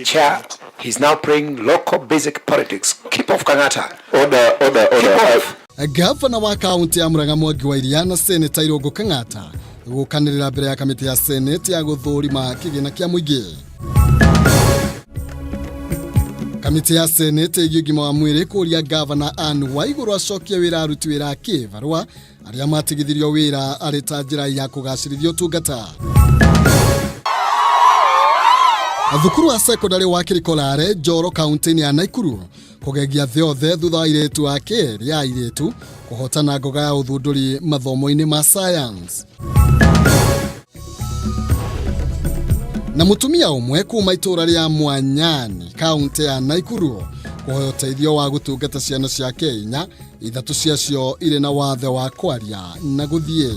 Chair, he's now playing local basic politics. Keep off, Kangata. Order, order, order. Keep off. Gavana wa kaunti ya Murang'a Mwangi wa Iria na Seneta Irũngũ Kang'ata gũkanĩrĩra mbere ya kamĩtĩ ya Senate ya gũthũrima kĩgĩna kĩa mũingĩ. Kamĩtĩ ya Senate ĩgiĩ ũgima wa mwĩrĩ kũria Gavana Anne Waigũrũ acokie wĩra aruti wĩra a kĩbarũa arĩa matigithirio wĩra arĩ ta njĩra ya kũgacĩrithia ũtungata. Thukuru wa sekondari wa Kirikolare Njoro kaunti-inĩ ya Naikuru kũgegia thĩ yothe thutha wa airĩtu a kerĩ a airĩtu kũhotana ngoga ya ũthundũri mathomo-inĩ ma science. Na mũtumia ũmwe kuma itũũra rĩa Mwanyani kaunti ya Naikuru kũhoya ũteithio wa gũtungata ciana ciake inya, ithatũ ciacio irĩ na wathe wa kwaria na gũthiĩ.